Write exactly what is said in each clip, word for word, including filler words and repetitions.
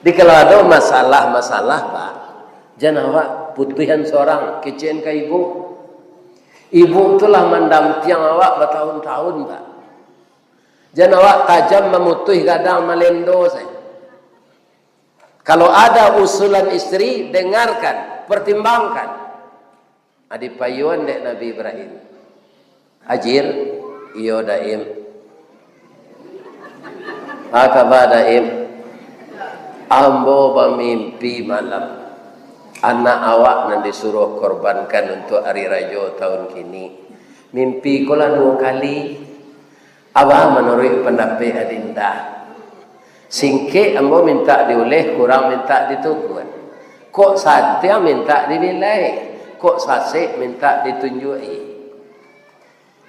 Jadi kalau ado masalah-masalah, Pak, jan awak putuihan sorang, kecekan ka ibu. Ibu tu lah mandampingi awak batahun-tahun, Pak. Jan awak tajam mamutuih gadang malendo sajo. Kalau ada usulan isteri, dengarkan, pertimbangkan. Adipayuan dek Nabi Ibrahim. "Ajir?" "Iyo, Daim." "A kaba, Daim?" "Ambo bamimpi malam, anak awak nan disuruah korbankan untuak ari rajo tahun kini. Mimpi ko lah duo kali." "Apo manuruik pandapek Adinda?" "Singkek ambo mintak diuleh, kurang mintak ditukuak. Kok santiang mintak dibilai, kok sasek mintak ditunjuak-i."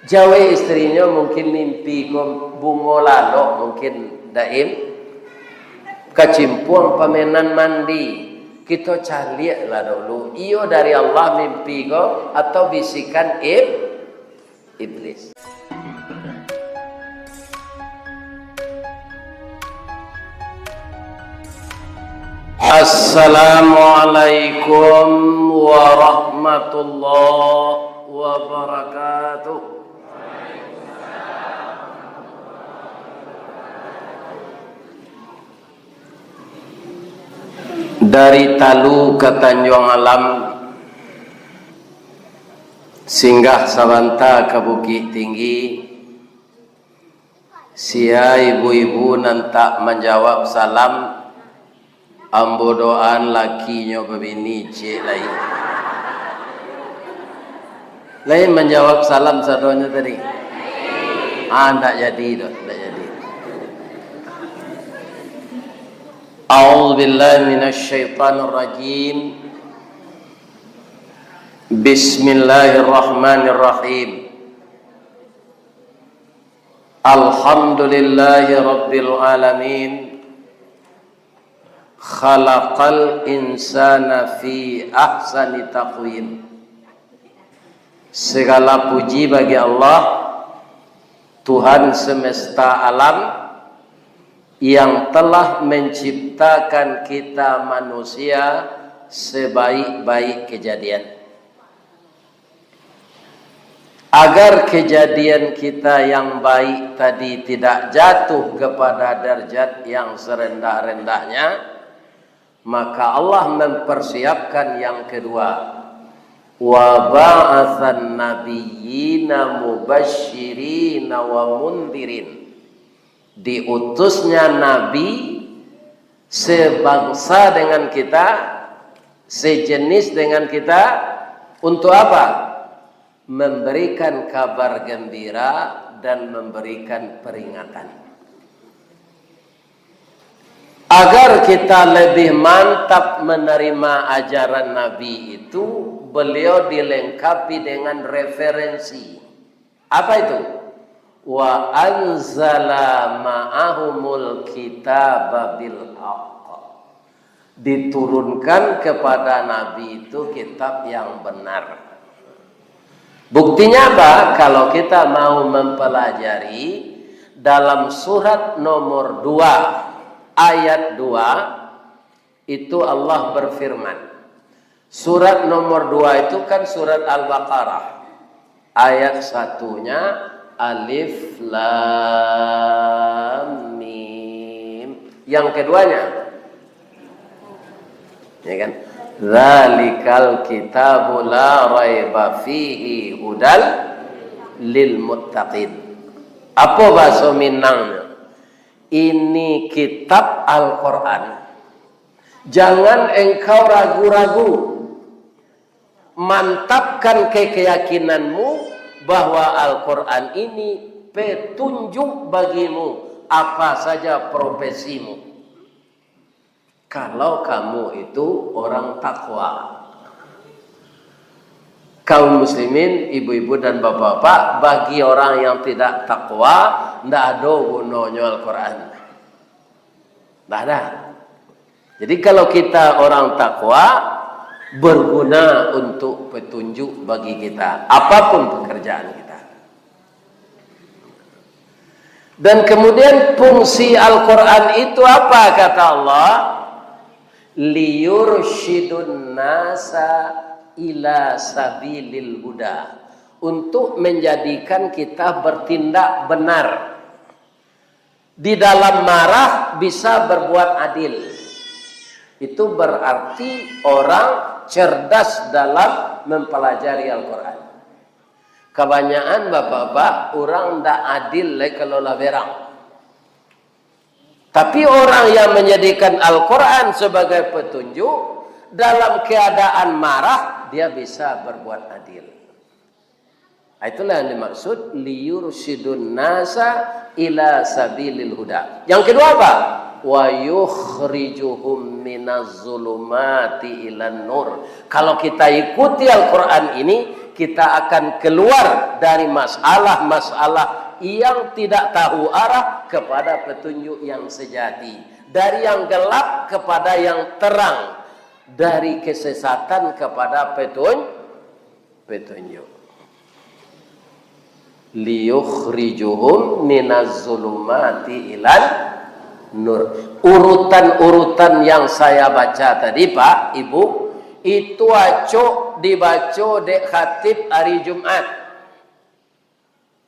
Jawek isterinyo, "Mungkin mimpi ko bungo lalok, mungkin, Daim. Kacimpuang pamenan mandi. Kito caliaklah dulu, iyo dari Allah mimpi ko, atau bisikan ib-, iblis." Assalamualaikum warahmatullahi wabarakatuh. Dari Talu ka Tanjuang Alam, singgah sabanta ka Bukik Tinggi, sia ibu-ibu nan tak manjawab salam, ambo doaan lakinyo babini ciek lai. Lai manjawab salam sadonyo tadi? Ah, ndak jadi doh, ndak jadi. A'udzubillahi minasyaitonirrajim. Bismillahirrahmanirrahim. Alhamdulillahi rabbil alamin. Khalaqal insana fi ahsani taqwim. Segala puji bagi Allah, Tuhan semesta alam, yang telah menciptakan kita manusia sebaik-baik kejadian. Agar kejadian kita yang baik tadi tidak jatuh kepada derajat yang serendah-rendahnya, maka Allah mempersiapkan yang kedua. "Wa ba'atsan nabiyyina mubasysyirina wa mundzirin." Diutusnya nabi sebangsa dengan kita, sejenis dengan kita, untuk apa? Memberikan kabar gembira dan memberikan peringatan. Agar kita lebih mantap menerima ajaran Nabi itu, beliau dilengkapi dengan referensi. Apa itu? "Wa anzala ma'ahumul kitaba bil haqq." Diturunkan kepada Nabi itu kitab yang benar. Buktinya apa? Kalau kita mau mempelajari, dalam surat nomor dua ayat dua, itu Allah berfirman. Surat nomor dua itu kan surat Al-Baqarah. Ayat satunya Alif Lam Mim. Yang keduanya, ya kan? "Dzalikal kitabu la raiba fihi hudal lil muttaqin." Apa bahasa Minangnyo? Ini kitab Al-Quran. Jangan engkau ragu-ragu. Mantapkan ke-, keyakinanmu bahwa Al-Quran ini petunjuk bagimu, apa saja profesimu. Kalau kamu itu orang takwa. Kaum muslimin, ibu-ibu dan bapak-bapak, bagi orang yang tidak takwa, ndak ado gunonyo Al-Quran. Ndak ada. Jadi, kalau kita orang takwa, berguna untuk petunjuk bagi kita, apapun pekerjaan kita. Dan kemudian, fungsi Al-Quran itu apa, kata Allah? Liyursyidun nasa ila sabilil huda, untuk menjadikan kita bertindak benar. Di dalam marah bisa berbuat adil. Itu berarti orang cerdas dalam mempelajari Al-Quran. Kabanyakan bapak-bapak, urang ndak adil lai kalau lah berang. Tapi orang yang menjadikan Al-Quran sebagai petunjuk, dalam keadaan marah, dia bisa berbuat adil. Itulah yang dimaksud liyursyidun nasa ila sabilil huda. Yang kedua apa? Wa yukhrijuhum minaz zulumati ilan nur. Kalau kita ikuti Al-Quran ini, kita akan keluar dari masalah-masalah yang tidak tahu arah kepada petunjuk yang sejati, dari yang gelap kepada yang terang, dari kesesatan kepada petun-, petunjuk. Liyukhrijuhum minaz zulumati ilan nur. Urutan-urutan yang saya baca tadi, Pak, Ibu, itu acok dibaco dek khatib hari Jumat.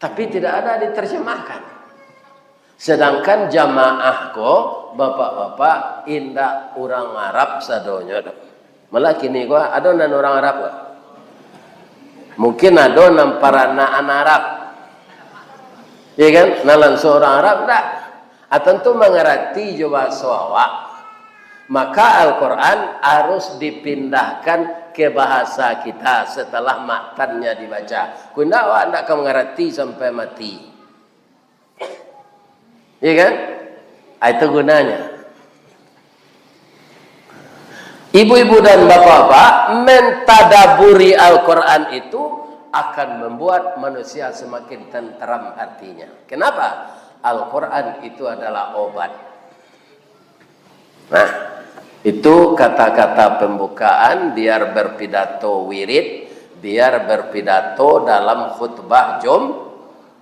Tapi tidak ada diterjemahkan. Sedangkan jamaah ko, bapak-bapak, indak urang Arab sadonyo doh. Malah kini ko, ado nan urang Arab ko? Mungkin ado nan paranakan Arab. Iya kan? Nan lansuang urang Arab, ndak. Ah, tantu mangarati jo bahaso awak. Maka Al-Quran harus dipindahkan ke bahasa kita setelah matannya dibaca. Kok indak, awak ndak akan mangarati sampai mati. Iya kan? Ah, itu gunanya. Ibu-ibu dan bapak-bapak, mentadaburi Al-Quran itu akan membuat manusia semakin tenteram hatinya. Kenapa? Al-Quran itu adalah obat. Nah, itu kata-kata pembukaan, biar berpidato wirid, biar berpidato dalam khutbah Jum-,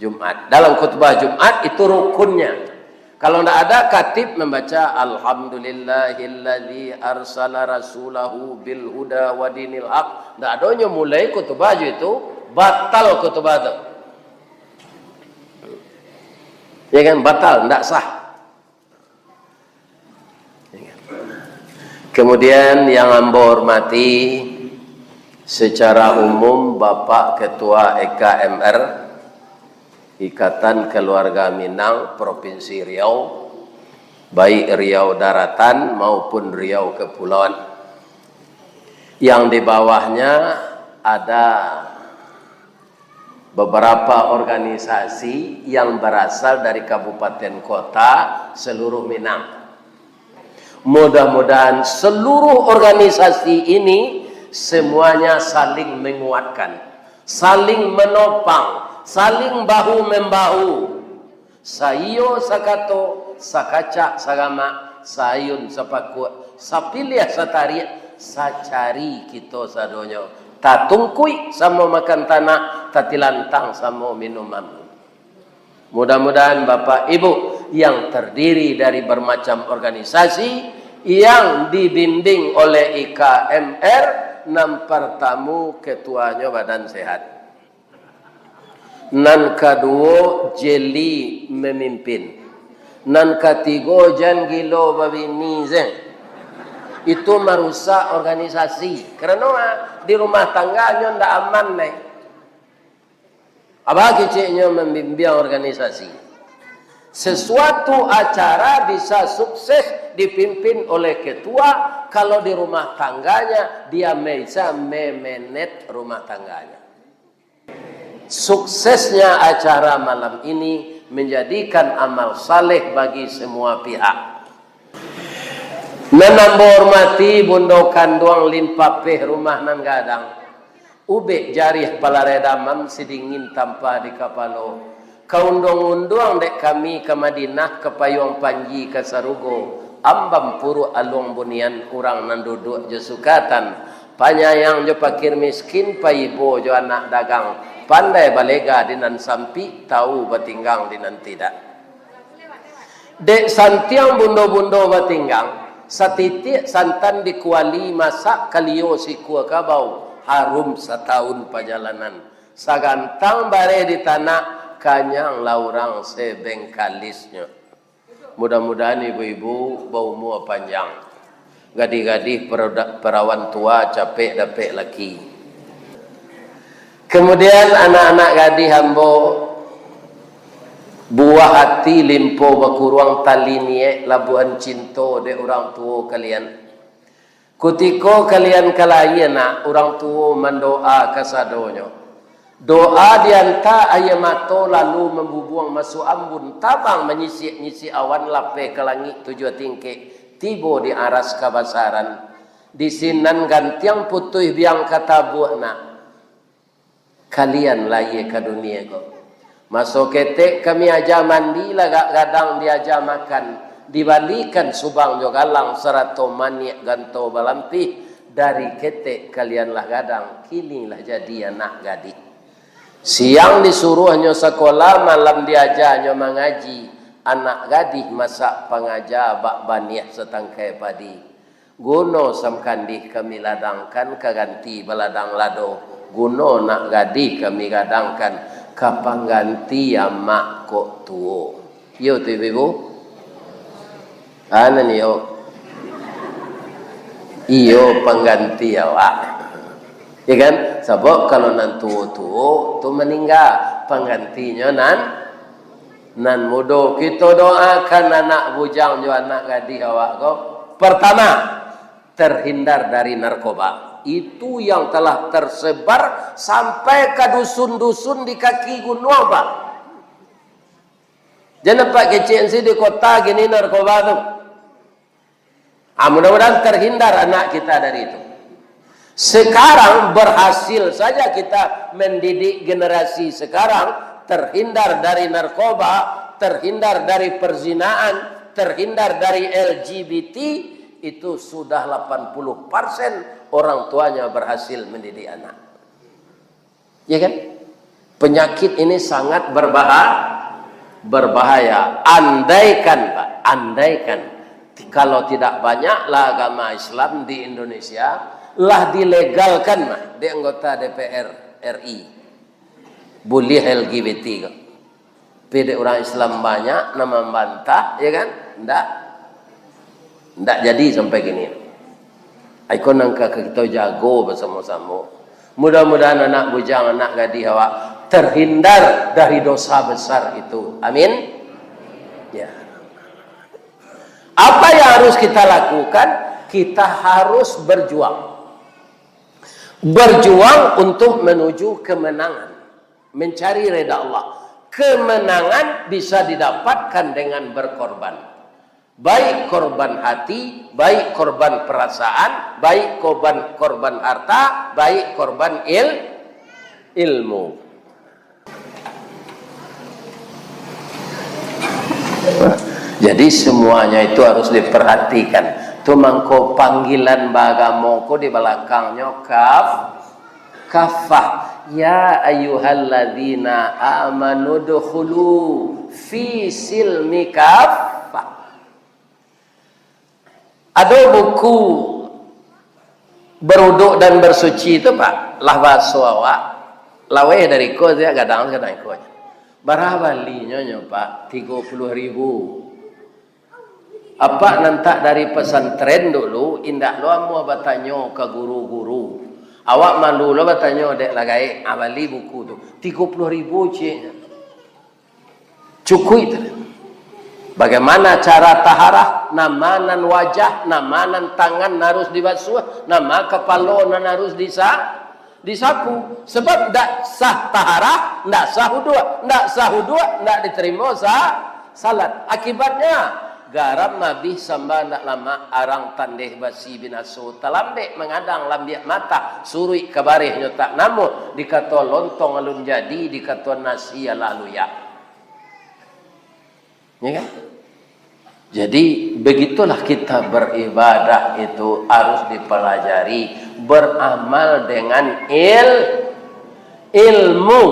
Jumat. Dalam khutbah Jumat itu rukunnya. Kalau ndak ada, khatib membaca, "Alhamdulillahilladzi arsala rasulahu bil huda wa dinil haq." Ndak adonyo mulai khutbah jo itu, batal khutbah tu. Ya kan, batal, ndak sah. Kemudian yang ambo hormati, secara umum Bapak Ketua E K M R, Ikatan Keluarga Minang Provinsi Riau, baik Riau Daratan maupun Riau Kepulauan. Yang di bawahnya ada beberapa organisasi yang berasal dari kabupaten kota seluruh Minang. Mudah-mudahan seluruh organisasi ini semuanya saling menguatkan, saling menopang, saling bahu-membahu. Saiyo sakato, sakacak saramak, saayun sapakuak, sapiliah satariak, sacari kito sadonyo. Tatungkuik samo makan tanah, tatilantang samo minum amu. Mudah-mudahan Bapak Ibu yang terdiri dari bermacam organisasi yang dibimbing oleh I K M R, nan pertamo ketuanyo Badan Sehat. Nan kaduo, jeli memimpin. Nan katigo, jan gilo babini, seh. Itu marusak organisasi. Karano, ah, di rumah tangganyo ndak aman, neh. Abah keceknyo membimbing organisasi. Sesuatu acara bisa sukses dipimpin oleh ketua, kalau di rumah tangganya, dia bisa memenet rumah tangganya. Suksesnya acara malam ini menjadikan amal saleh bagi semua pihak. Nan ambo hormati Bundo Kanduang Limpapeh Rumah Nan Gadang, ubek jarih palareh damam sidingin tampa di kapalo, kaunduang-unduang dek kami ka Madinah, ka Payuang Panji ka sarugo, ambam puruak aluang bunian, urang nan duduak jo sukatan, panyayang jo pakir miskin, paibo jo anak dagang, pandai balega di nan sampik, tau batinggang di nan tidak. Dek santiang bundo-bundo batinggang, Satitiak santan di kuali, masak kalio sikua kabau, harum satahun pajalanan. Sagantang bareh di tanak, kanyang lah urang sebengkalisnyo. Mudah-mudahan ibu-ibu baumua panjang. Gadih-gadih peroda-, perawan tua capek dapek laki. Kemudian anak-anak gadih ambo, buah ati limpo bakuruang, tali niek labuahan cinto dek urang tuo kalian. Kutiko kalian ka lahia nak, urang tuo mandoa kasadonyo. Doa dianta aia mato lalu mambubuang masuak ambun, tabang manyisik-nyisik awan, lapeh ka langik tujuah tingkek, tibo di aras kabasaran. Di sinan gantiang putuih biang ka tabuak nak. Kalian lahia ka dunia ko. Maso ketek kami aja mandi, lagak gadang diaja makan, dibalikan subang jo galang sarato maniak ganto balampih. Dari ketek kalian lah gadang, kini lah jadi anak gadih. Siang disuruahnyo sakolah, malam diajanyo mangaji. Anak gadih masak pangaja bak baniah satangkai padi. Guno samkandih kami ladangkan ka ganti baladang lado, guno nak gadih kami gadangkan ka pangganti amak kok tuo. Iyo tu ibu-ibu? Anan iyo. Iyo pangganti awak. Ya kan? Sabab kalau nan tuo-tuo tu maningga, panggantinyo nan Nan mudo, kito doakan anak bujang jo anak gadih awak ko. Pertama, terhindar dari narkoba. Itu yang telah tersebar sampai ka dusun-dusun di kaki gunuang, Pak. Jan nampak kecek si di kota kini narkoba tu. Ah, mudah-mudahan terhindar anak kita dari itu. Sekarang berhasil saja kita mendidik generasi sekarang, terhindar dari narkoba, terhindar dari perzinaan, terhindar dari L G B T, itu sudah delapan puluh persen orang tuanya berhasil mendidik anak. Ya kan? Penyakit ini sangat berbaha-, berbahaya. Andaikan, Pak, andaikan, kalau tidak banyaklah agama Islam di Indonesia, lah dilegalkan mah di anggota D P R R I. Buliah L G B T ko. Tapi dek urang Islam banyak nan mambantah, ya kan? Ndak. Ndak jadi sampai kini. Iko nan ka kito jago basamo-samo. Mudah-mudahan anak bujang, anak gadih awak terhindar dari dosa besar itu. Amin. Ya. Apa yang harus kita lakukan? Kita harus berjuang. Berjuang untuk menuju kemenangan. Mencari reda Allah. Kemenangan bisa didapatkan dengan berkorban. Baik korban hati, baik korban perasaan, baik korban, korban harta, baik korban il-, ilmu. Jadi semuanya itu harus diperhatikan. Tu mangko panggilan baagamo ko di balakangnyo kaf-, kafah. Ya ayyuhalladzina amanu dukhulu fi silmi kafah. Ado buku Beruduk dan Bersuci tu, Pak, lah baso awak, laweh dari ko, siak gadang, gadang ko. Bara balinyo nyo, Pak? Tigo puluah ribu. Apak nan tak dari pesantren dulu, indak lo amuah batanyo ka guru-guru. Awak malu lo batanyo, dek lah gaek, ah, bali buku tu. Tigo puluah ribu cieknyo. Cukuik tu. Bagaimana cara taharah, nama nan wajah, nama nan tangan harus dibasuah, nama kapalo nan harus disa-, disapu. Sebab ndak sah taharah, ndak sah uduak, ndak sah uduak, ndak diterimo sa-, salat. Akibatnya, garam abih samba ndak lamak, arang tandeh basi binaso, talambek mangadang lambiak matah, suruik ka barehnyo tak namuah, dikato lontong alun jadi, dikato nasi alah luyak. Ya kan? Jadi, begitulah kita beribadah itu harus dipelajari, beramal dengan il-, ilmu.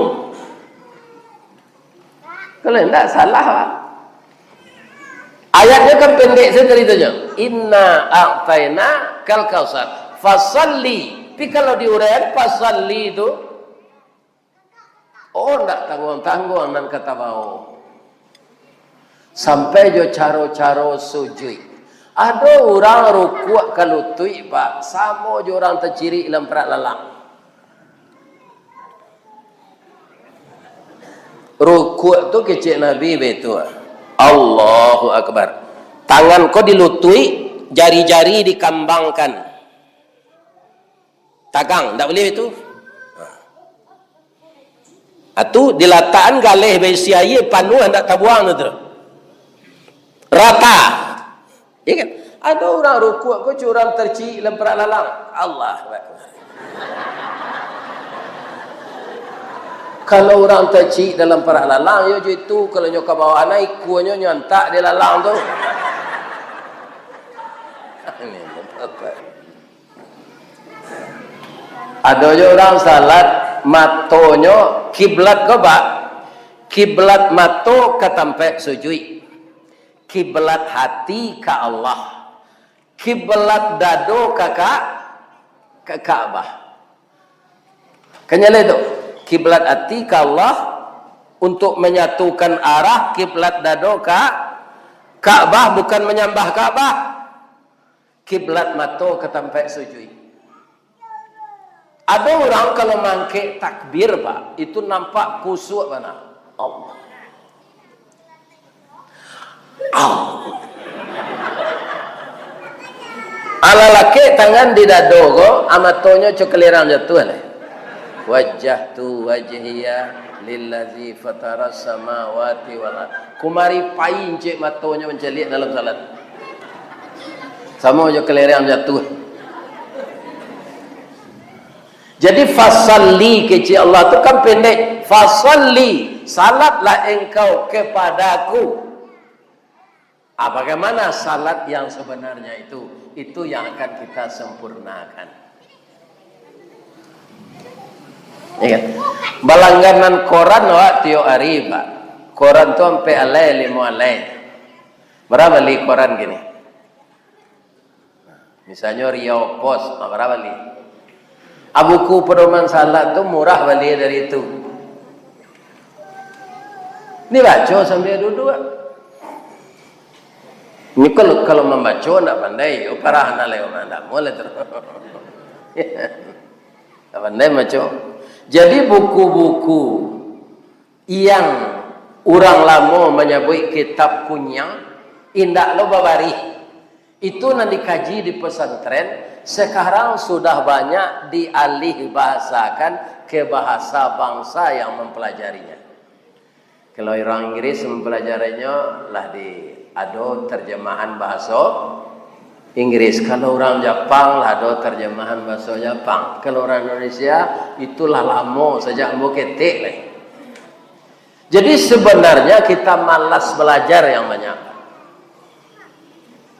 Kalau indak, salah, Pak. Ayatnyo kan pendek sajo caritonyo. "Inna a'taina kal kausar. Fasalli." Tapi kalau diuraian fasalli tu, oh, ndak tangguang-tangguang nan ka tabao. Sampai jo caro-caro sujuik. Ado urang rukuak ka lutuik, Pak, samo jo urang tacirik dalam parak lalang. Rukuak tu kecek Nabi baitu. Allahu Akbar. Tangan ko di lutuik, jari-jari dikambangkan. Tagang, ndak buliah itu. Atu dilatakan galeh baisi aia panuah, ndak tabuang tu. Rata. Ya kan? Ado urang rukuak ko curang terciik dalam parak lalang. Allahu Akbar. Kalau urang terciik dalam parak lalang, yo jo itu, kalau nyo ka bawah na, ikuanyo nyo antak di lalang tu. Ini apa? Ado jo urang salat, matonyo kiblat ko, Pak. Kiblat mato ka tampek sujuik. Kiblat hati ka Allah. Kiblat dado ka, ka, ka Ka'bah. Kan jaleh tu. Kiblat hati ka Allah, untuk menyatukan arah, kiblat dado ka Ka'bah, bukan manyambah Ka'bah. Kiblat mato ka tampek sujuik. Ado urang kalau mangkek takbir, Pak, itu nampak kusuak bana. Allah. Allah. Alah lakek tangan di dado ko, a matonyo co kalerang jatuah lai. "Wajjahtu wajhiya lillazi fataras samawati wal ard." Kumari pai incek matonyo mancaliak dalam salat. Samo jo kalerang jatuah. Jadi, "Fasalli," kecek Allah tu kan pendek. "Fasalli, salatlah engkau kepadaku." Ah, bagaimana salat yang sebenarnya itu? Itu yang akan kita sempurnakan. Ya kan? Balangganan koran awak tiok ari, Pak. Koran tu ampek alai, limo alai. Bara bali koran kini? Misalnyo Riau Post, ah, bara bali? Ah, buku pedoman salat tu murah bali dari itu. Ni baco sambia duduak. Ni kalau, kalau mambaco ndak pandai, yo parah na lai, ndak moleh tu. Ndak pandai baco. Jadi buku-buku yang urang lamo manyabuik kitab kunyang, indak lo babarih. Itu nan dikaji di pesantren, sekarang sudah banyak dialih bahasakan ke bahasa bangsa yang mempelajarinya. Kalau urang Inggris mempelajarinya, lah di, ado terjemahan bahaso Inggris. Kalau urang Japang, lah ado terjemahan bahaso Japang. Kalau urang Indonesia, itulah lamo sajak ambo ketek lai. Jadi, sebenarnya kita malas belajar yang banyak.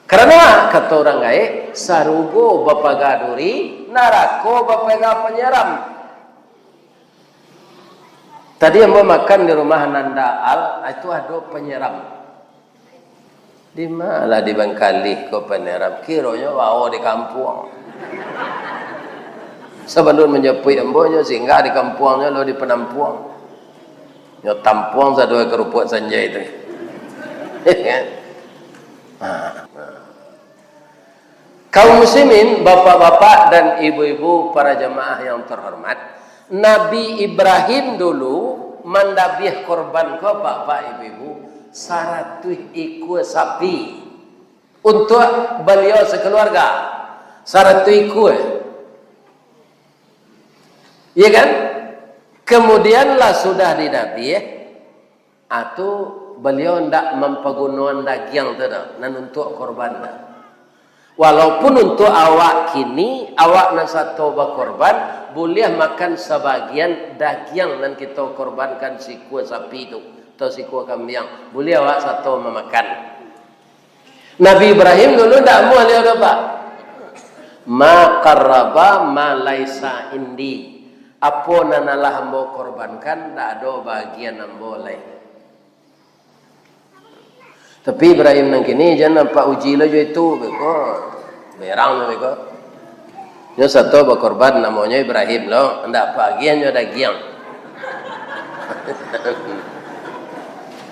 Karena, kato urang gaek, "Sarugo bapaga duri, narako bapaga panyeram." Tadi ambo makan di rumah Nanda Al, itu ado panyeram. Di ma lah di Bangkalih ko panyeram? Kironyo bao di kampuang. Sabalun manjapuik ambo, nyo singgah di kampuangnyo lo di Panampuang. Nyo tampuang sadonyo karupuak sanjai tu. Ha. Kaum muslimin, bapak-bapak dan ibu-ibu, para jamaah yang terhormat, Nabi Ibrahim dulu mandabiah korban ko, bapak, ibu-ibu, saratuih ikua sapi untuk baliau sakeluarga. Saratuih ikua. Iya kan? Kemudian lah sudah didabiah, Atu baliau ndak mampagunoan dagiang tu doh, nan untuak korban tu. Walaupun untuak awak kini, awak nan sato bakorban, buliah makan sabagian dagiang nan kito korbankan sikua sapi tu, atau sikua kambiang. Buliah awak sato mamakan. Nabi Ibrahim dulu ndak amuah liau doh, Pak. "Ma qarraba ma laisa indi." Apo nan alah ambo korbankan, ndak ado bagian ambo lai. Tapi Ibrahim nan kini, jan nampak uji lo jo itu, beko. Berang beko. Nyo sato bakorban, namonyo Ibrahim lo, ndak pagiah nyo dagiang.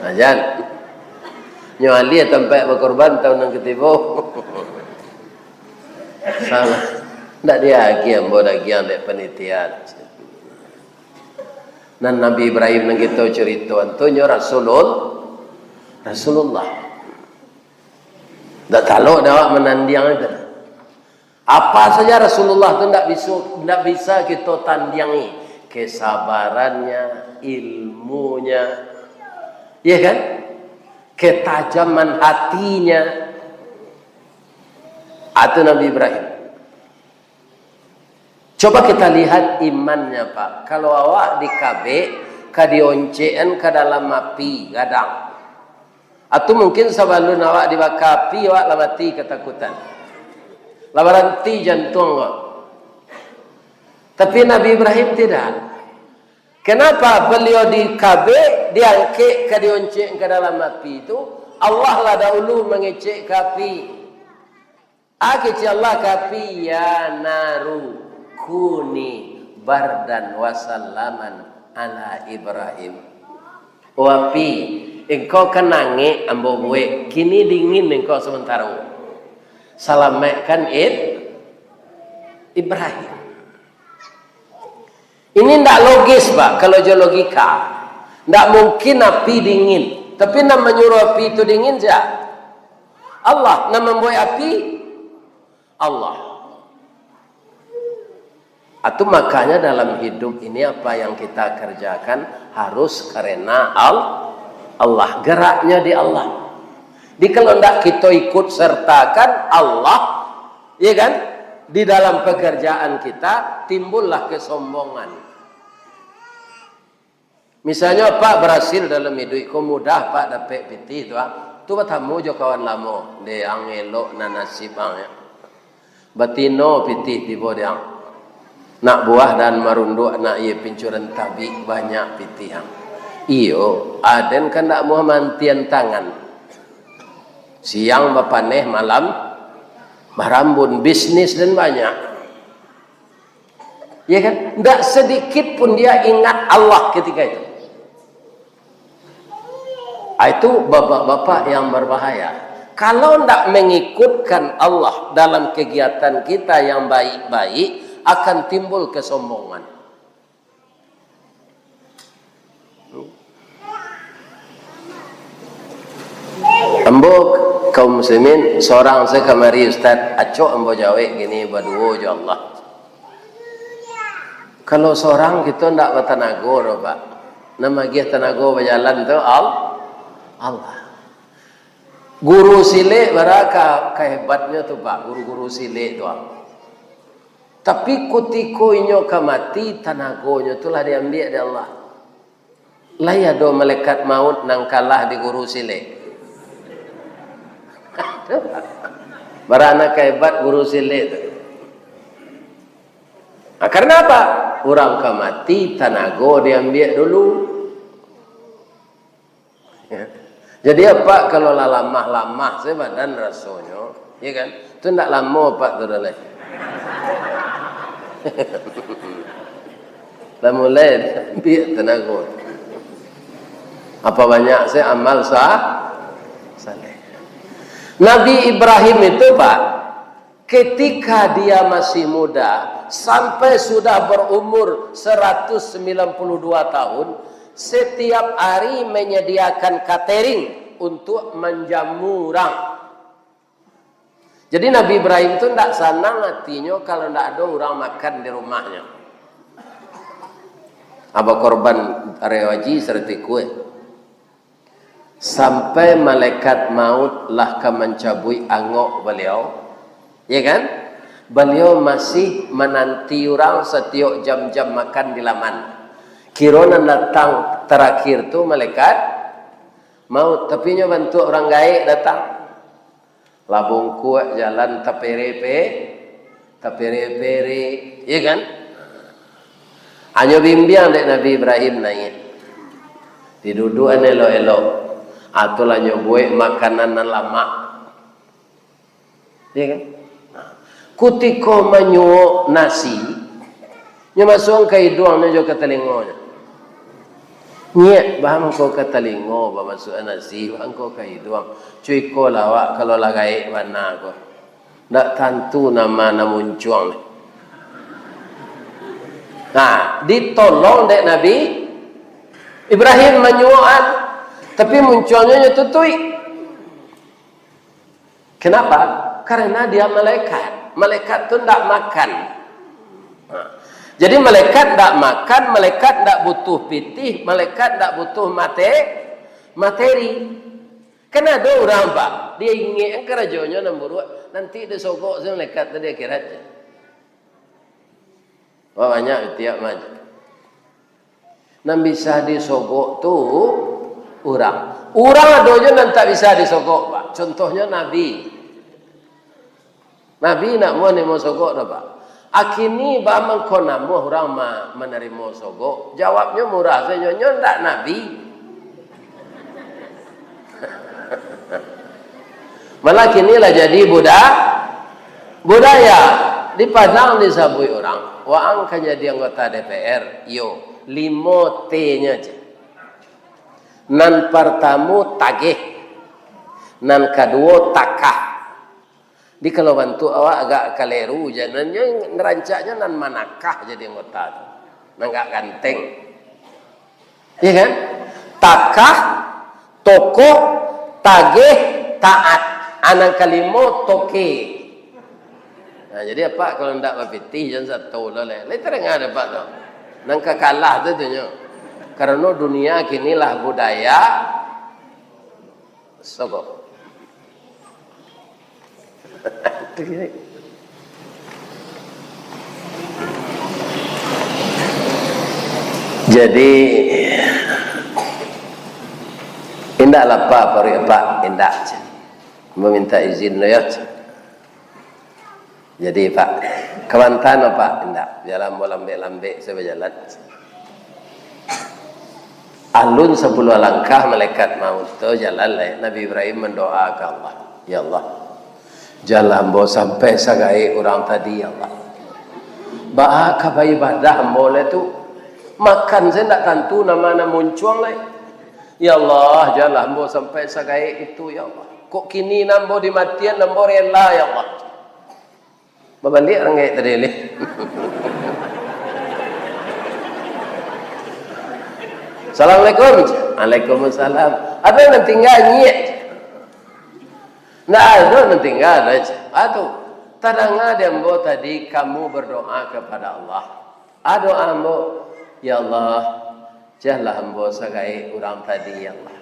Ajan. Nyo alih tampek bakorban taun nan katibo. Salah. Ndak diagiah ambo dagiang dek panitia. Nan Nabi Ibrahim nan kito caritoan tu nyo Rasulul-, Rasulullah. Ndak talok dek awak manandiang itu. Apa saja Rasulullah tu ndak bisa, ndak bisa kito tandiangi. Kesabarannya, ilmunya, iya kan? Ketajaman hatinya. Atau Nabi Ibrahim. Coba kita lihat imannya, Pak. Kalau awak dikabek, ka dioncekkan ka dalam api gadang. Atau mungkin sabalun awak dibaka api, awak lah mati katakutan. Lah baranti jantuang awak. Tapi Nabi Ibrahim tidak. Kenapa beliau dikabek, diangkek ka dioncekkan ka dalam api itu? Allah lah dahulu mangecek ka api. Kecek Allah ka api, "Ya naru kuni bardan wa salaman ala Ibrahim." Oh api, engkau kan angek ambo buek, kini dingin engkau sementaro. Salamaikkan Ib-, Ibrahim. Ini ndak logis, Pak, kalau jo logika. Ndak mungkin api dingin. Tapi nan manyuruh api itu dingin sia? Allah. Nan mambuek api? Allah. Itu makanya dalam hidup ini apa yang kita kerjakan harus karena Al-, Allah. Geraknya di Allah. Jadi kalau ndak kita ikut sertakan Allah, iya kan? Di dalam pekerjaan kita timbullah kesombongan. Misalnyo, Pak berhasil dalam iduik ko, mudah Pak dapek pitih tu, ah. Tu batamu jo kawan lamo, dek ang elok nan nasib ang, ya. Batino pitih tibo dek ang. Nak buah dan marunduak, nak iye pincuran tabik, banyak pitih ang. Iyo, aden kan ndak muah mantian tangan. Siang bapaneh, malam barambun, bisnis dan banyak. Ya kan? Ndak sedikit pun dia ingat Allah ketika itu. Ah, itu bapak-bapak yang berbahaya. Kalau ndak mengikutkan Allah dalam kegiatan kita yang baik-baik, akan timbul kesombongan. Ambo kaum muslimin, sorang se kamari, Ustaz, acok ambo jawek kini baduo jo Allah. Kalau sorang kito ndak batanago doh, Pak. Nan magiah tanago bajalan tu Al-, Allah. Guru silek bara ka, kahebatnyo tu, Pak, guru-guru silek tu, ah. Tapi kutiko inyo ka mati, tanagonyo tu lah diambiak dek Allah. Lai ado malaikat maut nan kalah di guru silek? Bara nan kahebat guru silek tu. Nah, karena apa? Urang ka mati, tanago diambiak dulu. Ya. Jadi, Apak kalau lah lamah-lamah se badan rasonyo, ya kan? Tu ndak lamo, Apak, tu dah lai. Lah mulai diambiak tanago. Apa banyak se amal sa-, saleh. Nabi Ibrahim itu, Pak, ketika dia masih muda, sampai sudah berumur seratus sembilan puluh dua tahun, setiap hari menyediakan catering untuk menjamu orang. Jadi Nabi Ibrahim tu ndak sanang hatinyo kalau ndak ado urang makan di rumahnyo. Aba korban ari haji sarati kueh. Sampai malaikat maut lah ka mancabuik angok baliau, ya kan? Baliau masih mananti urang satiok jam-jam makan di laman. Kiro nan datang tarakhir tu malaikat maut, tapi nyo bantuak urang gaek datang. Lah bungkuak jalan tapere-pe-, tapere-pere, iya kan? Hanyo bimbiang dek Nabi Ibrahim naiak. Diduduakan elok-elok. Atau lah nyo buek makanan nan lamak. Iyo kan? Nah, kutiko manyuok nasi, nyo masuakan ka iduang nyo jo ka talingo nyo. Nyiak, bah mangko ka talingo, bamasuak nasi, bah mangko ka iduang. Cubo iko lah awak, kalau lah gaek bana ko. Ndak tantu nama nan muncuang. Nah, ditolong dek Nabi Ibrahim manyuokan, tapi muncuangnyo nyo tutuik. Kenapa? Karena dia malaikat. Malaikat tu ndak makan. Nah, jadi malaikat ndak makan, malaikat ndak butuh pitih, malaikat ndak butuh mate-, materi. Kan ado urang, Pak, dia ingek karajonyo nan buruak, nanti disogok se malaikat tu di akhirat. Wah, banyak tiap macam. Nan bisa disogok tu urang. Urang ado jo nan tak bisa disogok, Pak. Contohnyo Nabi. Nabi ndak namuah narimo sogok doh, Pak. Akini baa mangko namuah urang ma-, manarimo sogok? Jawabnyo murah sajo, nyo ndak Nabi. Malah kini lah jadi buda-, budaya. Di Padang disabuik urang, waang ka jadi anggota D P R, iyo, limo T-nyo ceh. Nan partamo tageh, nan kaduo takah. Jadi kalau bantuak awak agak kaleru, jan nyo, rancaknyo nan manakah jadi anggota tu. Nan agak ganteng. Iyo kan? Takah, tokoh, tageh, taat. Ah, nan kalimo, toke. Nah, jadi apak kalau ndak bapitih, jan sato lo lai. Lai tadanga dek apak tu. Nan ka kalah tu, tu nyo. Karano dunia kini lah budaya sogok. Jadi, indak lapa paruik apak, indak. Maminta izin lo yo. Jadi, Pak, kabantuan, Pak, indak. Bialah ambo lambek-lambek sajo bajalan. Alun sapuluah langkah malaikat maut tu jalan lai. Nabi Ibrahim mandoa ka Allah, "Ya Allah, janlah ambo sampai sagaek urang tadi, ya Allah. Baa ka baibadah ambo lai tu? Makan sajo ndak tantu nama nan muncuang lai. Ya Allah, janlah ambo sampai sagaek itu, ya Allah. Kok kini nan ambo dimatian, ambo rela, ya Allah." Babaliak urang gaek tadi ni. "Assalamualaikum." "Waalaikumsalam." "Ado nan tingga, nyiak?" "Ndak ado nan tingga doh." "Ah tu, tadanga di ambo tadi kamu berdoa kepada Allah." "Ado ambo, ya Allah, janlah ambo sagaek urang tadi, ya Allah.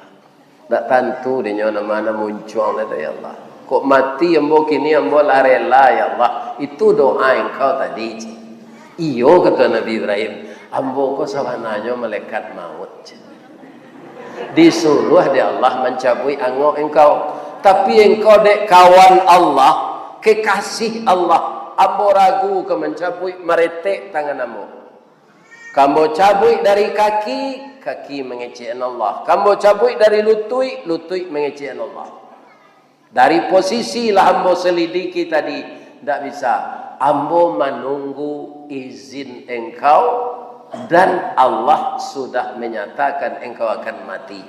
Ndak tantu dinyo nama nan muncuang lai tu, ya Allah. Kok mati ambo kini, ambo lah rela, ya Allah." Itu doa engkau tadi, ceh. "Iyo," kato Nabi Ibrahim, "ambo ko sabananyo malaikat maut, ceh. Disuruah dek Allah mancabuik angok engkau. Tapi engkau dek kawan Allah, kekasih Allah, ambo ragu ka mancabuik, maretek tangan ambo. Ka ambo cabuik dari kaki, kaki mangecekan Allah. Ka ambo cabuik dari lutuik, lutuik mangecekan Allah. Dari posisi lah ambo selidiki tadi, ndak bisa. Ambo manunggu izin engkau, dan Allah sudah menyatakan engkau akan mati.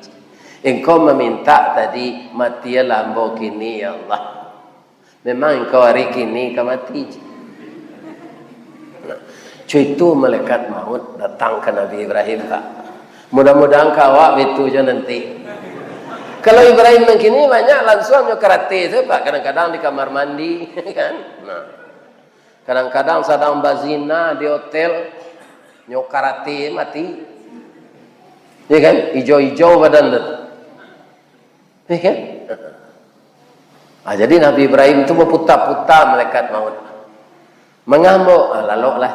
Engkau maminta tadi, matilah ambo kini, ya Allah. Memang engkau ari kini ka mati." Nah, co itu malaikat maut datang ka Nabi Ibrahim, Pak. Mudah-mudahan ka awak baitu jo nanti. Kalau Ibrahim nan kini banyak langsuang nyo karate tu, Pak. Kadang-kadang di kamar mandi, kan? Nah. Kadang-kadang sadang bazina di hotel, nyo karate mati. Ya kan? Ijau-ijau badan tu. Ya kan? Ah, jadi Nabi Ibrahim tu baputa-puta malaikat maut. Mangambok, ah, laloklah.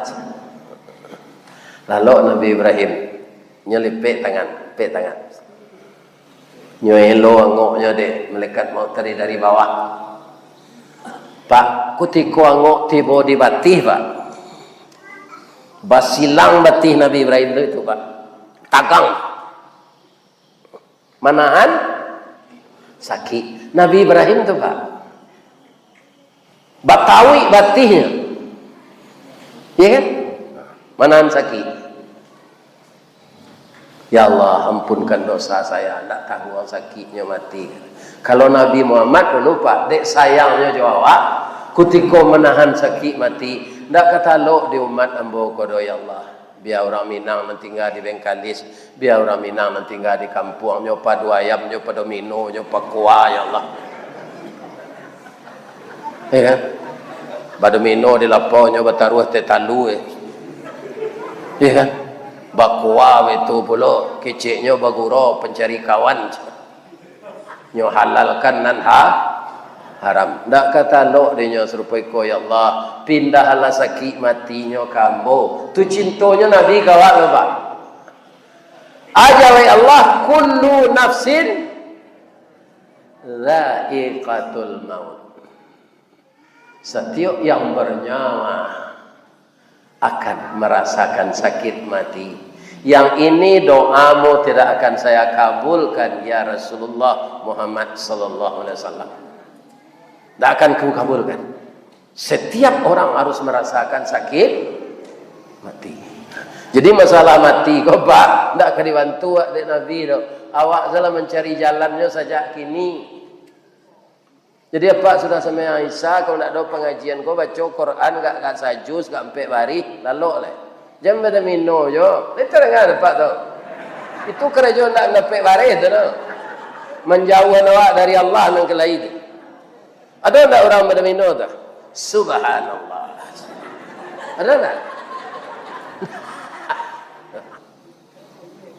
Lalok Nabi Ibrahim. Nyo lipek tangan, lipek tangan. Nyo elo angoknyo dek malaikat maut tadi dari bawah. Pak, kutiko angok tibo di batih, Pak, basilang batih Nabi Ibrahim tu itu, Pak. Tagang. Manahan Sakik. Nabi Ibrahim tu, Pak, batauik batihnyo. Iya kan? Manahan sakik. "Ya Allah, ampunkan dosa saya, ndak tangguang sakiknyo mati." Kalau Nabi Muhammad dulu, Pak, dek sayangnyo jo awak, kutiko manahan sakik mati, ndak ka talok di umat ambo ko doh, ya Allah. Bia urang Minang nan tingga di Bengkalis, bia urang Minang nan tingga di kampuang, nyo padu ayam, nyo pado mino, nyo pakua, ya Allah. Iya kan? Badomino di lapau nyo bataruah teh talu, eh. Iya kan? Bakua itu pulo, keceknyo bagurau pancari kawan. Nyo halalkan nan ha-, haram. Ndak ka talok dinyo sarupo iko, ya Allah, pindahlah sakik matinyo ka ambo. Tu cintonyo Nabi ka awak lo, Pak. Aja wai Allah, kullu nafsin dzaiqatul maut. Setiap yang bernyawa akan merasakan sakit mati. Yang ini doamu tidak akan saya kabulkan, ya Rasulullah Muhammad sallallahu alaihi wasallam. Tidak akan kukabulkan. Setiap orang harus merasakan sakit mati. Jadi masalah mati ko, Pak, ndak ka dibantu awak dek Nabi doh. Awak salah mancari jalannyo sajak kini. Jadi, Apak sudah sambayang Isya, kalau ndak ado pangajian ko, baco Quran gak, gak sajus, gak ampek barih, lalok lai. Jan badomino jo. Lai tadanga dek Apak tu. Itu karajo ndak, ndak ampek barih tu, no. Manjauhan awak dari Allah nan ka lai tu. Ado ndak urang badomino tu? Subhanallah. Ado ndak?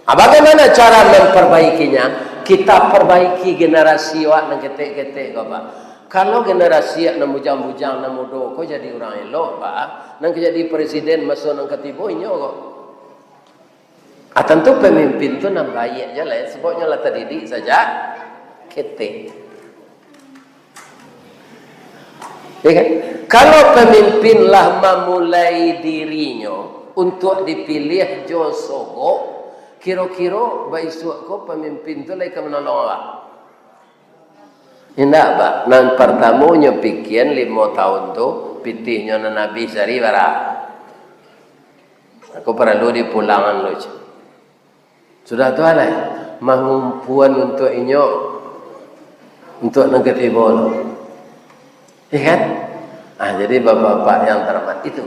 Ah, bagaimana cara memperbaikinya? Kita perbaiki generasi awak nan ketek-ketek ko, Pak. Kalau generasi awak nan bujang-bujang, nan mudo ko jadi urang elok, Pak, nan ka jadi presiden maso nan ka tibo, inyo ko. Ah, tantu pemimpin tu nan baiak je lah, ya, sababnyo lah tadidik sajak ketek. Ya kan? Kalau pamimpin lah mamulai dirinyo untuak dipiliah jo sogok, kiro-kiro baisuak ko pamimpin tu lai ka manolong awak? Indak, Pak. Nan partamo nyo pikian limo taun tu, pitihnyo nan abih sari bara. Aku paralu dipulangan lo, ceh. Sudah tu alah, mangumpuan untuak inyo, untuak nan katibo lo. Iya kan? Ah, jadi bapak-bapak yang terhormat itu,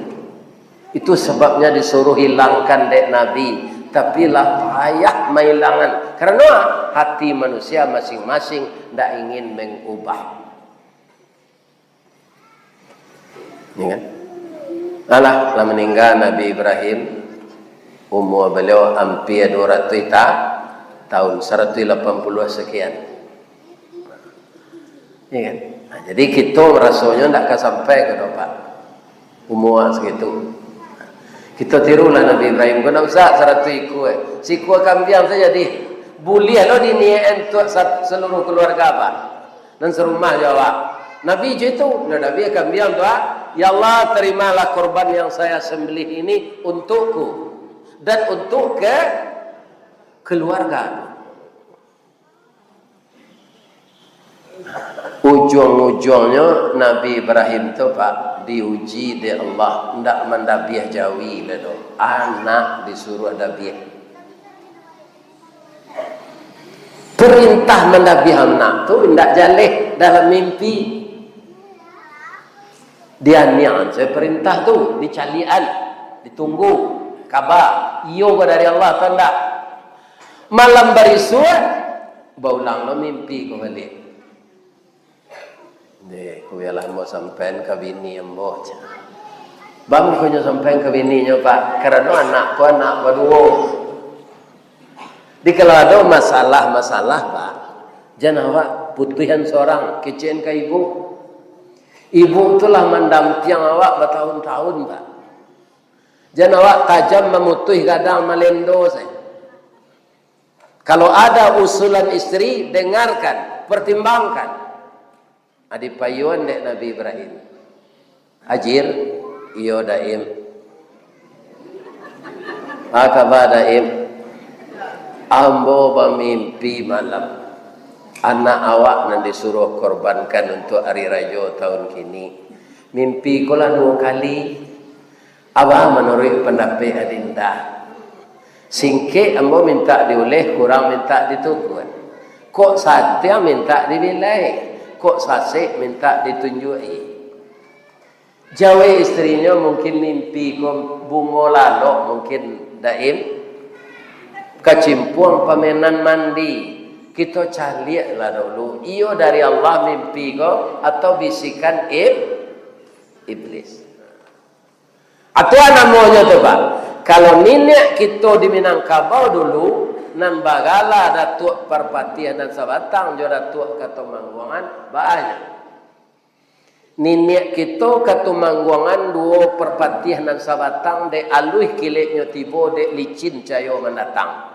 itu sebabnya disuruh hilangkan dek Nabi, tapi lah payah mailangan. Karena hati manusia masing-masing ndak ingin mengubah. Ya kan? Alah, lah maningga Nabi Ibrahim, umur beliau hampir dua ratus ta-, tahun, seratus lapan puluh sekian. Ya kan? Nah, jadi kita rasanya ndak ka sampai ka doh, Pak. Umur segitu. Kita tirulah Nabi Ibrahim, kena usah seratus ikua. Sikua kambiang saja di, buliah lo diniakan untuk sa-, seluruh keluarga, Pak. Nan serumah jo awak. Nabi jo itu, nah, Nabi kambiang tu, ah, "Ya Allah, terimalah korban yang saya sembelih ini untukku dan untuk ke keluarga." Ujung-ujungnyo Nabi Ibrahim tu, Pak, diuji dek Allah, ndak mandabiah jawi lai doh. Anak disuruah dabiah. Perintah mandabiah anak tu indak jaleh dalam mimpi. Dianiang sajo perintah tu, dicaliakan, ditunggu kaba, iyo ko dari Allah atau ndak. Malam barisuak, baulang lo mimpi ko baliak. "Deh, ku bialah ambo sampaian ka bini ambo," cak. Baa mangkonyo sampaian ka bininyo, Pak? Karano anak ko anak baduo. Jadi kalau ado masalah-masalah, Pak, jan awak putuihan sorang, kecekan ka ibu. Ibu tu lah mandampiang awak batahun-tahun, Pak. Jan awak tajam mamutuih gadang malendo sajo. Kalau ada usulan isteri, dengarkan, pertimbangkan. Ah, dipayuan dek Nabi Ibrahim. "Ajir?" "Iyo, Daim." "Baa kaba, Daim?" "Ambo bamimpi malam. Anak awak nan disuruah korbankan untuak ari rajo tahun kini, mimpi ko lah duo kali. Apo manuruik pandapek Adinda? Singkek ambo mintak diuleh, kurang mintak ditukuan. Kok santiang mintak dibilai, kok sasek mintak ditunjuak-i. Jawek istrinyo mungkin mimpi ko bungo lalok, mungkin Daim, kacimpuang pamenan mandi. Kito caliaklah dulu, iyo dari Allah mimpi ko atau bisikan ib-, iblis. Atau namonyo tu, Pak, kalau niniak kito di Minangkabau dulu, nan bagala Datuak Parpatiah nan Sabatang jo Datuak Katumangguangan, banyak. Niniak kito Katumangguangan duo Parpatiah nan Sabatang, dek aluih kileknyo tibo, dek licin cayo mandatang.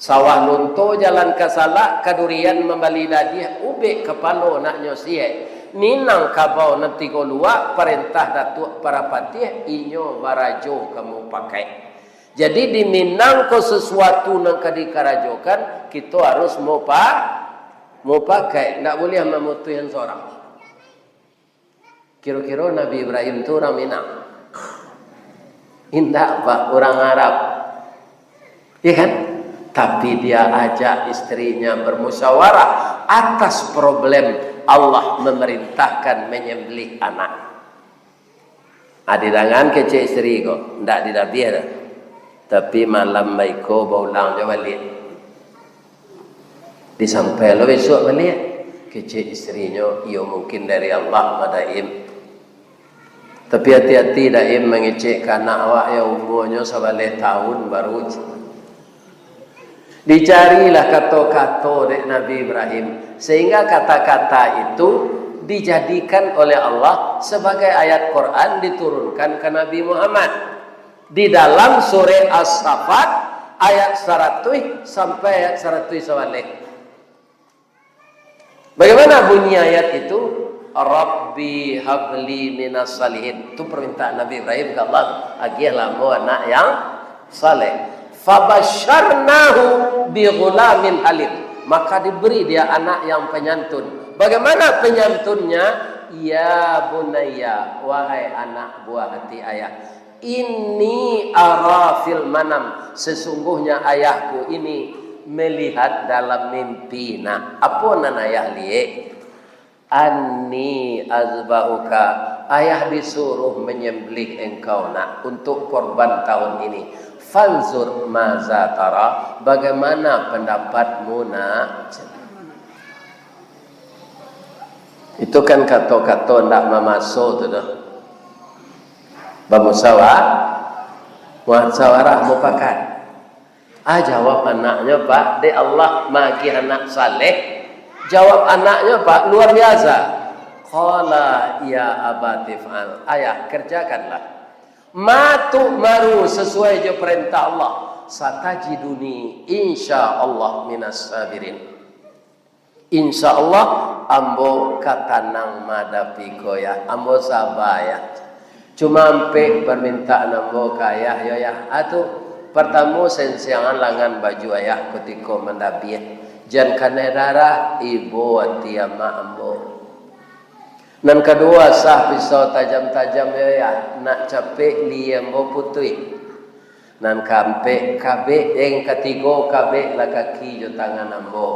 Sawah Lunto jalan ka Salak, ka Durian mambali dadiah, ubek kapalo naknyo siek. Minangkabau nan tigo luak, parentah Datuak Parapatiah, inyo barajo ka mupakaik. Jadi di Minang ko sasuatu nan ka dikarajokan, kito harus mupa-, mupakaik, ndak buliah mamutuihan sorang. Kiro-kiro Nabi Ibrahim tu urang Minang? Indak, Pak, urang Arab. Iya kan? Tapi dia ajak istrinya bermusyawarah atas problem Allah memerintahkan menyembelih anak. Adi dangan kecek istri ko, ndak didabiah doh. Tapi malam baiko baulang jo baliak. Disampai lo bisuak baliak, kecek istrinyo, iyo mungkin dari Allah, Madaim. Tapi ati-ati, Daim, mangecek ka anak awak yang umuanyo sabaleh tahun baru. Dicarilah kato-kato dek Nabi Ibrahim, sehingga kata-kata itu dijadikan oleh Allah sebagai ayat Quran diturunkan ka Nabi Muhammad. Di dalam surah As-Saffat ayat saratuih sampai ayat saratuih sabaleh. Bagaimana bunyi ayat itu? "Rabbi habli minas salihin." Itu permintaan Nabi Ibrahim ke Allah, "Agiahlah ambo anak yang saleh." "Fabasyarnahu bi ghulamin halim." Maka diberi dia anak yang penyantun. Bagaimana penyantunnya? "Ya bunayya, wahai anak buah hati ayah. Inni ara fil manam, sesungguhnya ayahku ini melihat dalam mimpi." Nah, apo nan ayah liek? "Anni azbahuka, ayah disuruh menyembelih engkau, nak, untuk korban tahun ini. Fanzur maza tara, bagaimana pendapatmu, nak?" Itu kan kato-kato ndak mamaso tu doh. Bamusawa-, musawarah mufakat. Ah, jawab anaknyo, Pak, dek Allah maagiah anak saleh. Jawab anaknyo, Pak, luar biasa. Qala ya abati fa'al. Ayah, kerjakanlah. Ma tu'maru, sesuai jo perintah Allah. Satajiduni insya Allah minas sabirin. Insya Allah, ambo ka tanang madapi ko, Yah. Ambo saba, Yah. Cuma ampek parmintaan ambo ka Ayah, yo, Yah. Atu, partamo, sensiangan langan baju Ayah kutiko mandabiah. Jan kanai darah, ibo ati amak ambo. Nan kaduo, asah pisau tajam-tajam, yo, Yah. Nak capek liyie ambo putuih. Nan kaampek, kabek, eh, katigo, kabeklah kaki jo tangan ambo.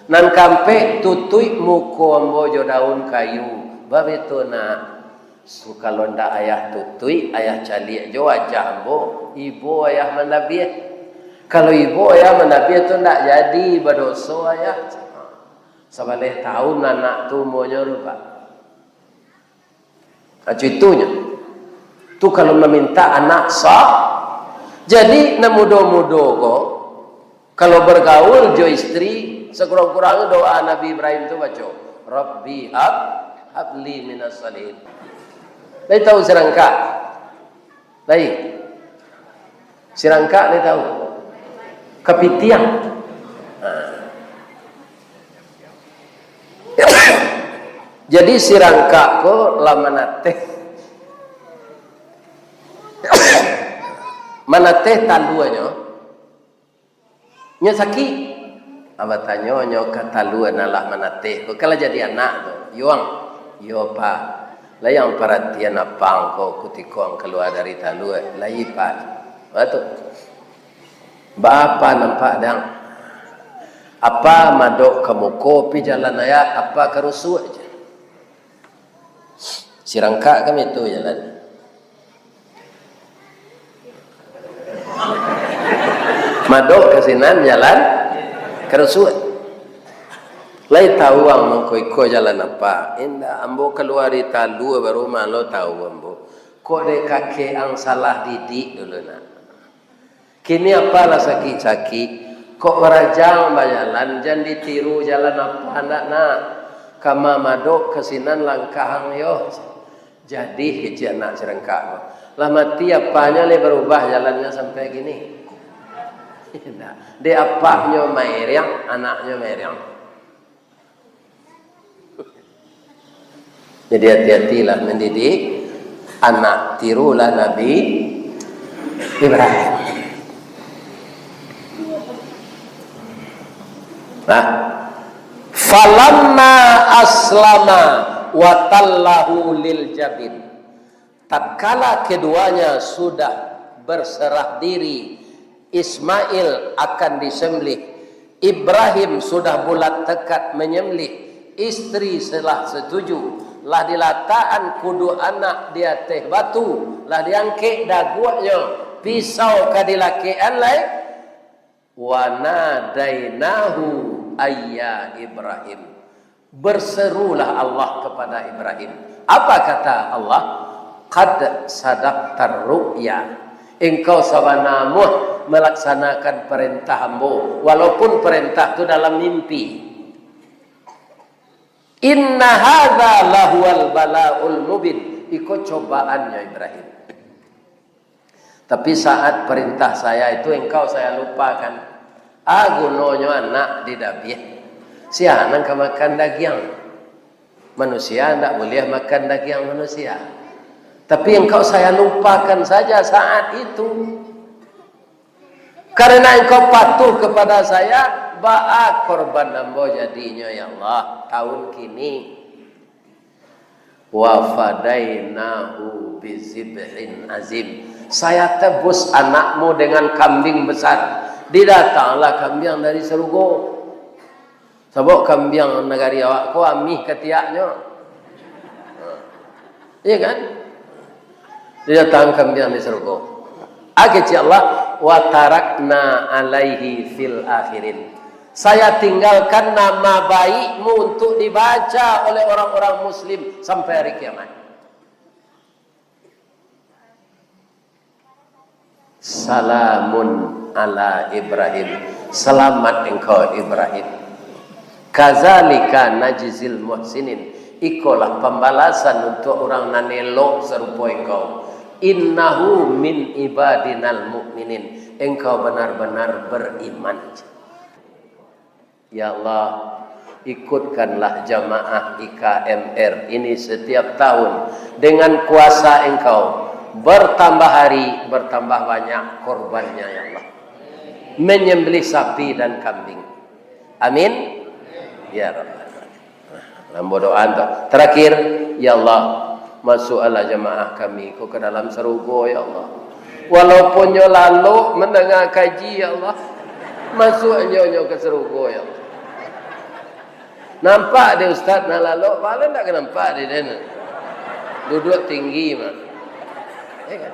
Nan kaampek, tutuik muko ambo jo daun kayu. Babeto nak. Su-, kalau ndak Ayah tutuik, Ayah caliak jo wajah ambo, ibo Ayah mandabiah. Kalau ibo Ayah mandabiah tu ndak jadi, badoso Ayah. Sabaleh tahun anak tu umuanyo tu, Pak. Nah, cuitunyo. Tu kalau maminta anak sa-, jadi, nan mudo-mudo ko, kalau bergaul jo istri, sekurang-kurang doa Nabi Ibrahim tu baco, "Rabbi hab, habli minas salihin." Lai tahu sirangkak? Lai. Sirangkak lai tahu? Kapitiang. Nah. Jadi sirangkak ko lah manateh, manateh taluanyo, nyo sakik. Batanyo nyo ka talua nan lah manateh ko, "Kan lah jadi anak tu, Yuang?" "Iyo, Pak." "Lai ang paratian Apak ko kutiko ang kalua dari talua?" "Lai, Pak." "Baa tu?" "Baa Apak nampak dang? Apak madok ka muko pi jalan ayah, Apak karusuak se." Sirangkak kami tu jalan. Madok ka sinan jalan karusuak. "Lai tahu ang mangko iko jalan Apak?" "Indak, ambo kalua dari talua baru malo tahu ambo. Kok dek kakek ang salah didik dulu, nak. Kini Apak lah sakik-sakik, kok barajang bajalan, jan ditiru jalan Apak, ndak, nak. Kama madok ka sinan langkah ang yo." Jadi kecek anak sirangkak tu. Lah mati apanyo lai barubah jalannyo sampai kini? Indak. Dek apaknyo mairiang, anaknyo mairiang. Jadi hati-hatilah mandidik anak, tirulah Nabi Ibrahim. Nah, "Falamma aslama wa tallahu lil jabin." Tatkala keduanya sudah berserah diri, Ismail akan disembelih, Ibrahim sudah bulat tekad menyembelih, istri telah setuju, lah dilatakan kudu anak di ateh batu, lah diangkek daguaknyo, pisau ka dilakekan lai. "Wa nadainahu ayya Ibrahim." Berserulah Allah kepada Ibrahim. Apa kata Allah? "Qad sadaqtar ru'ya." Engkau sabana muah malaksanakan perintah Ambo, walaupun perintah tu dalam mimpi. "Inna hadza lahuwal bala'ul mubin." Iko cobaannyo Ibrahim. Tapi saat perintah saya itu engkau saya lupakan. A gunonyo anak di dabiah? Sia nan ka makan dagiang? Manusia ndak buliah makan dagiang manusia. Tapi engkau saya lupakan saja saat itu. Karena engkau patuh kepada saya, baa korban ambo jadinyo, ya Allah, tahun kini. "Wa fadainahu bizibhin azim." Saya tebus anakmu dengan kambing besar. Didatanglah kambiang dari sarugo. Sabab kambiang nagari awak ko amih katiaknyo. Iya kan? Didatang kambiang dari sarugo. A kecek Allah, "Wa tarakna alaihi fil akhirin." Saya tinggalkan nama baikmu untuk dibaca oleh orang-orang muslim sampai hari kiamat. "Salamun ala Ibrahim." Selamat engkau, Ibrahim. "Kazalika najzil muhsinin." Ikolah pambalasan untuk urang nan elok sarupo engkau. "Innahu min ibadinal mu'minin." Engkau benar-benar beriman. Ya Allah, ikutkanlah jamaah I K M R ini setiap tahun dengan kuasa Engkau, bertambah hari, bertambah banyak korbannya, ya Allah. Menyembelih sapi dan kambing. Amin. Ya Rabbal Alamin. Ambo doa tu. Terakhir, ya Allah, masukkanlah jamaah kami ko ke dalam sarugo, ya Allah. Walaupun nyo lalok mandanga kaji, ya Allah, masukkan nyo, nyo ke sarugo, ya Allah. Nampak dek ustaz nan lalok, paling ndak ka nampak dek den. Duduak tinggi mah. Ya kan?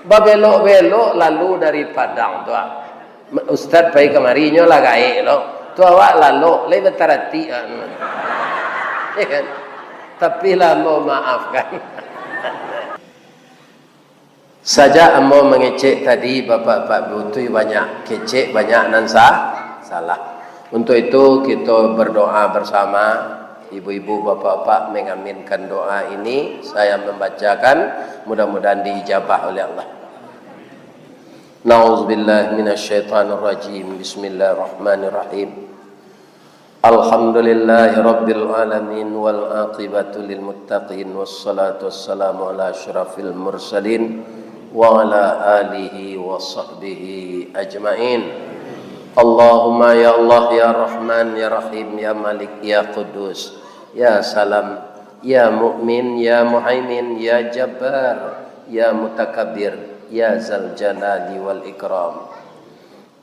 Babelok-belok lalu dari Padang tu, ah. Ustaz pai kamari, nyo lah gaek lo. Tu awak lalok, lai bataratik, ah, tu. Ya kan? Tapi lah ambo maafkan. Sajak ambo mangecek tadi, Bapak-bapak Ibu tu banyak kecek, banyak nan sa-, salah. Untuk itu, kita berdoa bersama. Ibu-ibu, bapak-bapak mengaminkan doa ini, saya membacakan, mudah-mudahan diijabah oleh Allah. Na'udzubillahi minasyaitonirrajim. Bismillahirrahmanirrahim. Alhamdulillahirabbil alamin, wal aqibatu lil muttaqin, wassalatu wassalamu ala asyrafil mursalin wa ala alihi wa sahbihi ajmain. Allahumma ya Allah, ya Rahman, ya Rahim, ya Malik, ya Quddus, ya Salam, ya Mu'min, ya Muhaimin, ya Jabbar, ya Mutakabbir, ya Zal Jalali wal Ikram.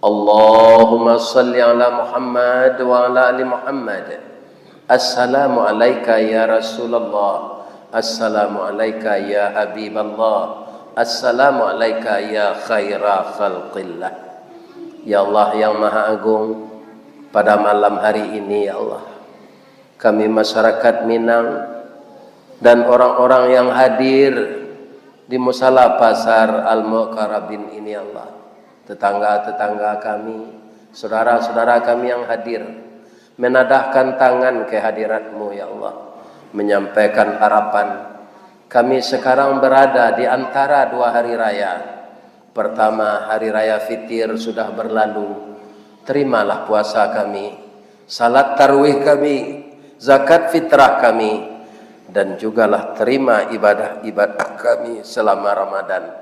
Allahumma salli ala Muhammad wa ala ali Muhammad. Assalamu alaika ya Rasulullah. Assalamu alaika ya Habiballah. Assalamu alaika ya khaira khalqillah. Ya Allah yang Maha Agung, pada malam hari ini, ya Allah, kami masyarakat Minang dan orang-orang yang hadir di Musala Pasar Al-Mukarrabin ini, ya Allah, tetangga-tetangga kami, saudara-saudara kami yang hadir, menadahkan tangan ke hadirat-Mu, ya Allah, menyampaikan harapan. Kami sekarang berada di antara dua hari raya. Pertama, hari raya Fitir sudah berlalu. Terimalah puasa kami, salat tarawih kami, zakat fitrah kami, dan jugalah terima ibadah-ibadah kami selama Ramadan.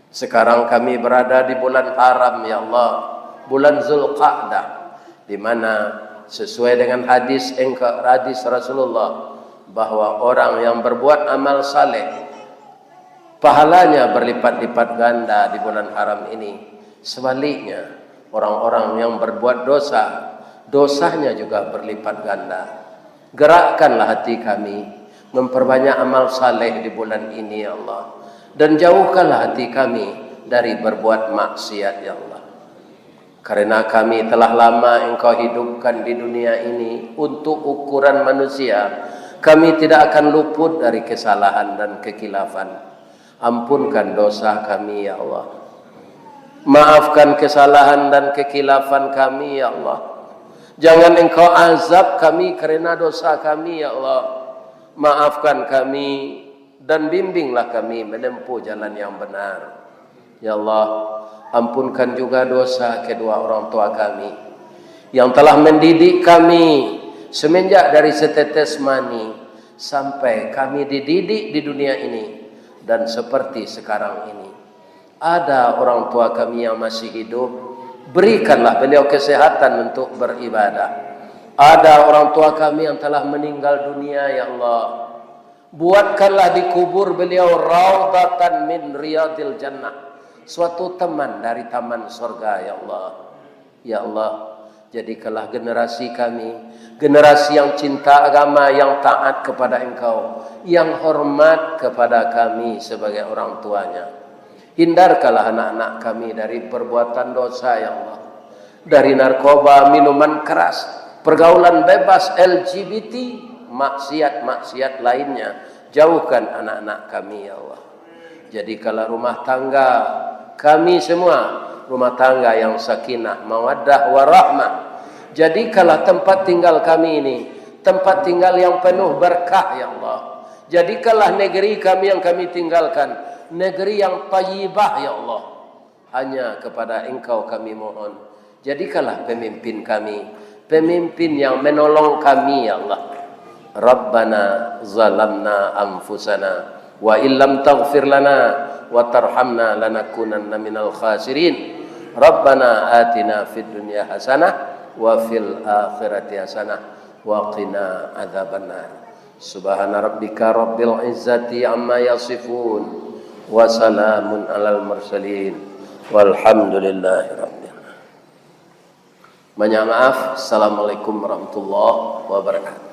Sekarang kami berada di bulan haram, ya Allah, bulan Zulqa'dah, di mana sesuai dengan hadis engkau, hadis Rasulullah, bahwa orang yang berbuat amal saleh, pahalanya berlipat-lipat ganda di bulan haram ini. Sebaliknya, orang-orang yang berbuat dosa, dosanya juga berlipat ganda. Gerakkanlah hati kami memperbanyak amal saleh di bulan ini, ya Allah, dan jauhkanlah hati kami dari berbuat maksiat, ya Allah. Karena kami telah lama Engkau hidupkan di dunia ini untuk ukuran manusia, kami tidak akan luput dari kesalahan dan kekhilafan. Ampunkan dosa kami, ya Allah. Maafkan kesalahan dan kekhilafan kami, ya Allah. Jangan Engkau azab kami karena dosa kami, ya Allah. Maafkan kami dan bimbinglah kami menempuh jalan yang benar. Ya Allah, ampunkan juga dosa kedua orang tua kami yang telah mendidik kami semenjak dari setetes mani sampai kami dididik di dunia ini dan seperti sekarang ini. Ada orang tua kami yang masih hidup, berikanlah beliau kesehatan untuk beribadah. Ada orang tua kami yang telah meninggal dunia, ya Allah. Buatkanlah di kubur beliau raudhatan min riyadil jannah, suatu taman dari taman sorga, ya Allah. Ya Allah, jadikanlah generasi kami generasi yang cinta agama, yang taat kepada Engkau, yang hormat kepada kami sebagai orang tuanya. Hindarkanlah anak-anak kami dari perbuatan dosa, ya Allah. Dari narkoba, minuman keras, pergaulan bebas, L G B T, maksiat-maksiat lainnya. Jauhkan anak-anak kami, ya Allah. Jadikanlah rumah tangga kami semua rumah tangga yang sakinah, mawaddah, warahmah. Jadikanlah tempat tinggal kami ini tempat tinggal yang penuh berkah, ya Allah. Jadikanlah negeri kami yang kami tinggalkan negeri yang thayyibah, ya Allah. Hanya kepada Engkau kami mohon, jadikanlah pemimpin kami, pemimpin yang menolong kami, ya Allah. Rabbana zalamna anfusana, wa illam taghfir lana, wa tarhamna lanakunanna minal khasirin. Rabbana atina fid dunya hasanah, wa fil akhirati hasanah, wa qina adzabannar. Subhana rabbika rabbil izzati amma yasifun. Wa salamun alal mursalin. Walhamdulillahi rabbil alamin. Banyak maaf. Assalamualaikum warahmatullahi wabarakatuh.